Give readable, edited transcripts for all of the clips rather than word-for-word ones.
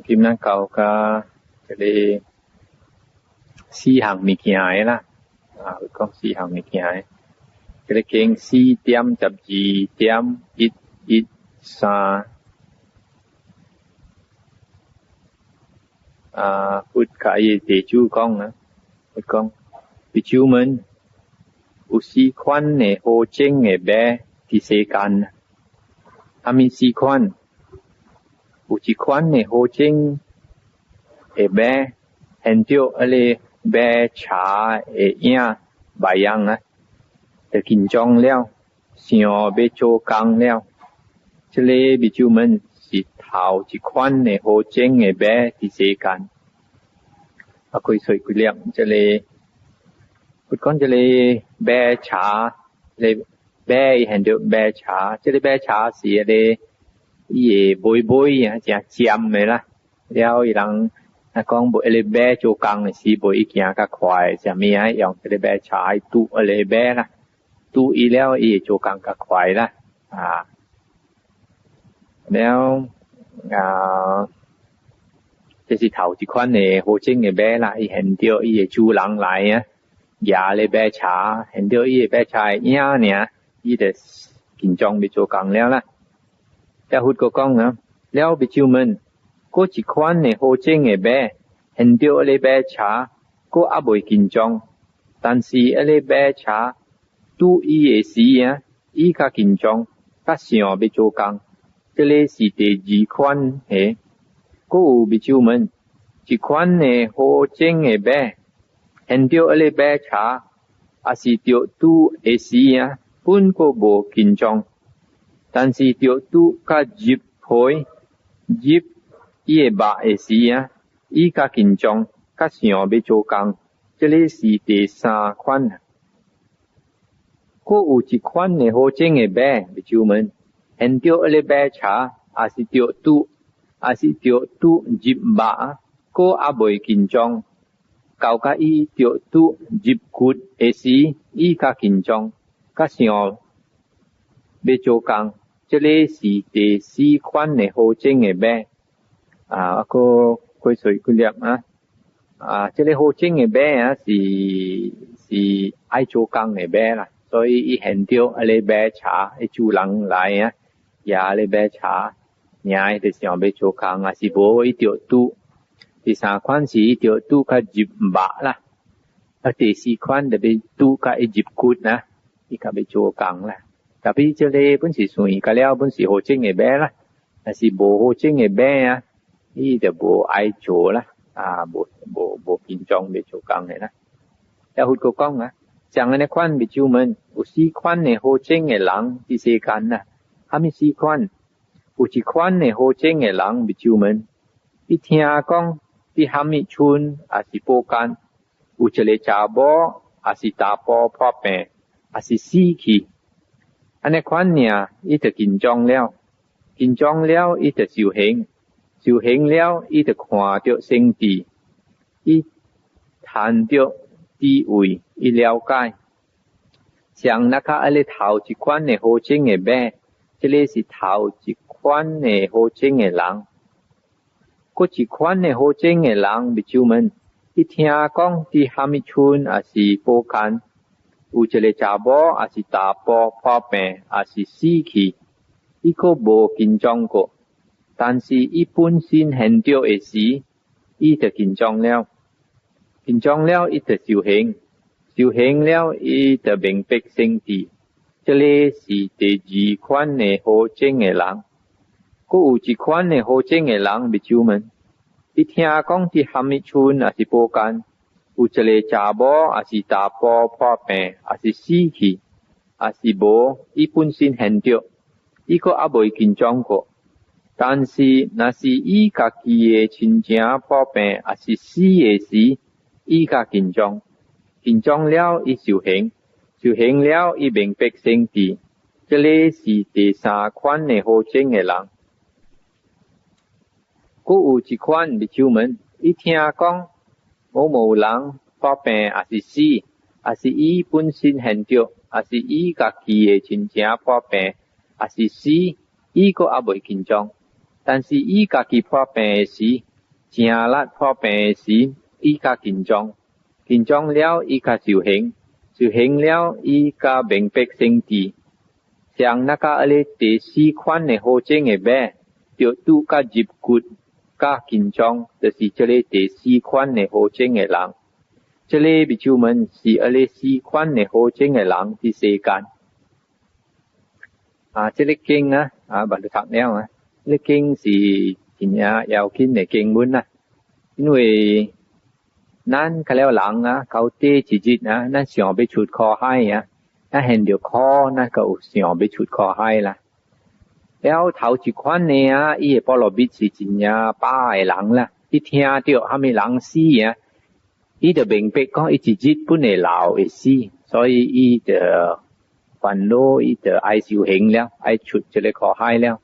今仔到佮這个四項物件的啦，啊，講四項物件的，這个經4.12.113，啊，佛共伊的弟子講啊，佛講，比丘們有四款的好種的馬佇世間，啥物四款？有一款的好種的馬，現著彼个馬車的影白樣啊，就緊張了，想欲做工了。這个比丘們是頭一款的好種的馬佇世間。啊，開喙幾粒，這个佛講這个馬車，這个馬現著馬車，這个馬車是彼个伊的尾尾啊，誠尖的啦。了伊人若講欲彼個馬做工的時，欲伊行較快，啥物啊用這个馬車去拄彼个馬啦，拄伊了伊會做工較快啦。啊，了啊，這是頭一款的好種的馬啦，伊現著伊的主人來啊，舉咧馬車，現著伊的馬車的影爾，伊就緊張欲做工了啦。了佛閣講啊，了比丘們，閣一款的好種的馬，現著彼個馬車，閣猶未緊張，但是彼个馬車拄伊的時啊，伊較緊張，較想欲做工。這个是第二款的。閣有比丘們，一款的好種的馬，現著彼个馬車，抑是著拄的時啊，本閣無緊張。但是著拄佮入皮入伊的肉的時啊，伊較緊張，較想欲做工。這个是第三款。閣有一款的好種的馬，比丘們，現著彼个馬車，抑是著拄，抑是著拄入肉，閣猶未緊張。到佮伊著拄入骨的時，伊較緊張，較想欲做工。這个是第四款的好種的馬。啊，閣過喙幾粒啊！啊，這个好種的馬啊，是愛做工的馬啦，所以伊現著彼个馬車，伊主人來啊，舉彼個馬車，爾伊就想欲做工，抑是無伊著拄。第三款是伊著拄較入肉啦，啊，第四款就欲拄佮伊入骨啦，伊較欲做工啦。Tapi 這个本是算甲了，本是好種的馬啦，若是無好種的馬啊，伊就無愛做啦，啊，無無無緊張欲做工的啦。了佛閣講啊，像按呢款比丘們，有四款的好種的人佇世間啦，啥物四款？有一款的好種的人比丘們，伊聽講佇啥物村抑是堡間，有一个查某抑是查埔破病，抑是死去。按呢款爾，伊就緊張了，緊張了，伊就修行，修行了，伊就看著聖智，伊談著智慧，伊了解。像那較彼个頭一款的好種的馬，這个是頭一款的好種的人。閣一款的好種的人，比丘們，伊聽講佇啥物村抑是堡間，有一个查某，抑是查埔破病，抑是死去，伊閣無緊張過。但是伊本身現著的時，伊就緊張了。緊張了，伊就修行，修行了，伊就明白聖智。這个是第二款的好種的人。閣有一款的好種的人，比丘們，伊聽講佇啥物村，抑是堡間，有一个查某，抑是查埔破病，抑是死去，抑是無，伊本身現著，伊閣猶未緊張過。但是，若是伊家己的親情破病，抑是死的時，伊較緊張。緊張了，伊修行，修行了，伊明白聖智。這个是第三款的好種的人。閣有一款比丘們，伊聽講某某人破病，抑是死，抑是伊本身現著，抑是伊家己的親情破病，抑是死，伊閣猶未緊張。但是伊家己破病時，誠力破病時，伊較緊張，緊張了伊較修行，修行了伊較明白聖智。像那個彼个第四款的好種的馬，著拄較入骨較緊張，就是這个第四款的好種的人。這个比丘們是彼个四款的好種的人佇世間。啊，這个經啊，啊，捌讀了啊，這個經是真正要緊的經文啊，因為咱較了人啊，到底一日啊，咱想欲出苦海啊，咱現著苦，咱閣有想欲出苦海啦。了頭一款的啊，伊的波羅蜜是真正飽的人啦，伊聽著啥物人死啊，伊就明白講伊一日本會老會死，所以伊就煩惱，伊就愛修行了，愛出這个苦海了。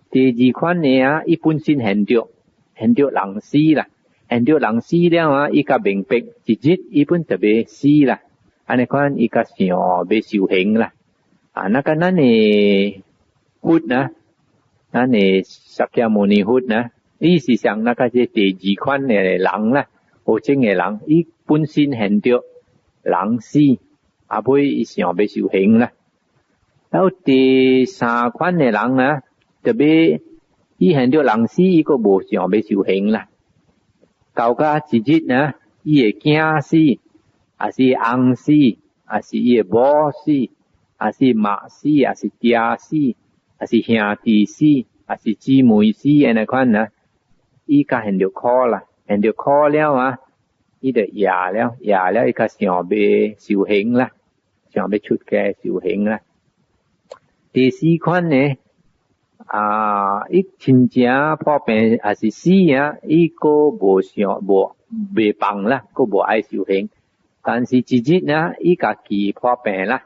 第二款的啊，伊本身現著現著人死啦，現著人死了啊，伊較明白一日伊本就欲死啦，按呢款伊較想欲修行啦。啊，那個咱的佛啊，咱的釋迦牟尼佛啊，伊是像那個這第二款的人啦，好種的人，伊本身現著人死，後尾伊想欲修行啦。然後第三款的人啊，特別伊現著人死，伊閣無想欲修行啦。到甲一日啊，伊的囝死，抑是翁死，抑是伊的某死，抑是媽死，抑是爹死，抑是兄弟死，抑是姊妹死，按呢款啊，伊較現著苦啦，現著苦了啊，伊就厭了，厭了伊較想欲修行啦，想欲出家修行啦。第四款呢，啊，伊親情破病抑是死啊，伊閣無想無袂放啦，閣無愛修行。但是一日啊，伊家己破病啦，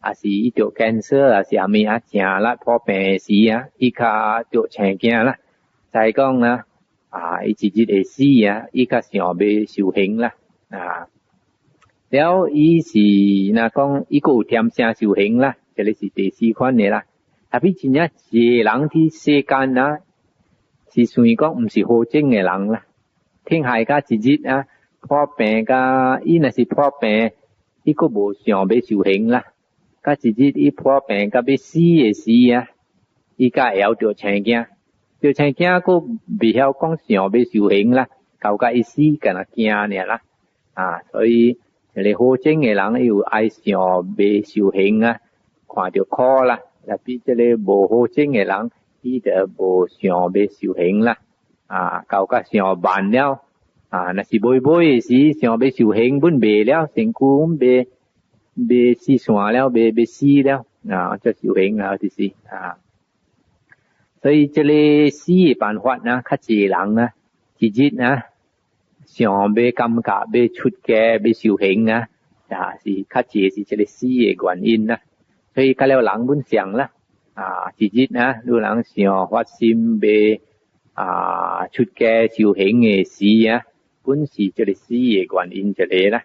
抑是伊著 cancer，抑是啥物啊，誠力破病時啊，伊較著青驚啦。知講啊，啊，伊一日會死啊，伊較想欲修行啦，啊，了伊是若講伊閣有添聲修行啦，這个是第四款的啦。特別真正濟人佇世間啊，是算講毋是好種的人啦。天害甲一日啊，破病甲伊若是破病，伊閣無想欲修行啦。甲一日伊破病甲欲死的時啊，伊才會曉著青驚，著青驚閣袂曉講想欲修行啦，到甲伊死敢若驚爾啦。啊，所以一个好種的人，伊有愛想欲修行啊，看著苦啦。特別這个無好種的人，伊就無想欲修行啦。啊，到甲上慢了，啊，若是尾尾的時想欲修行，本袂了，身軀袂袂死散了，袂欲死了，啊，才修行啊，就是啊。所以這个死的辦法啊，較濟人啊，一日啊，想欲感覺欲出家欲修行啊，啊，是較濟是這个死的原因啦。所以較了人本相啦，啊，一日啊，有人想發心欲啊出家修行的時啊，本是這个死的原因一个啦。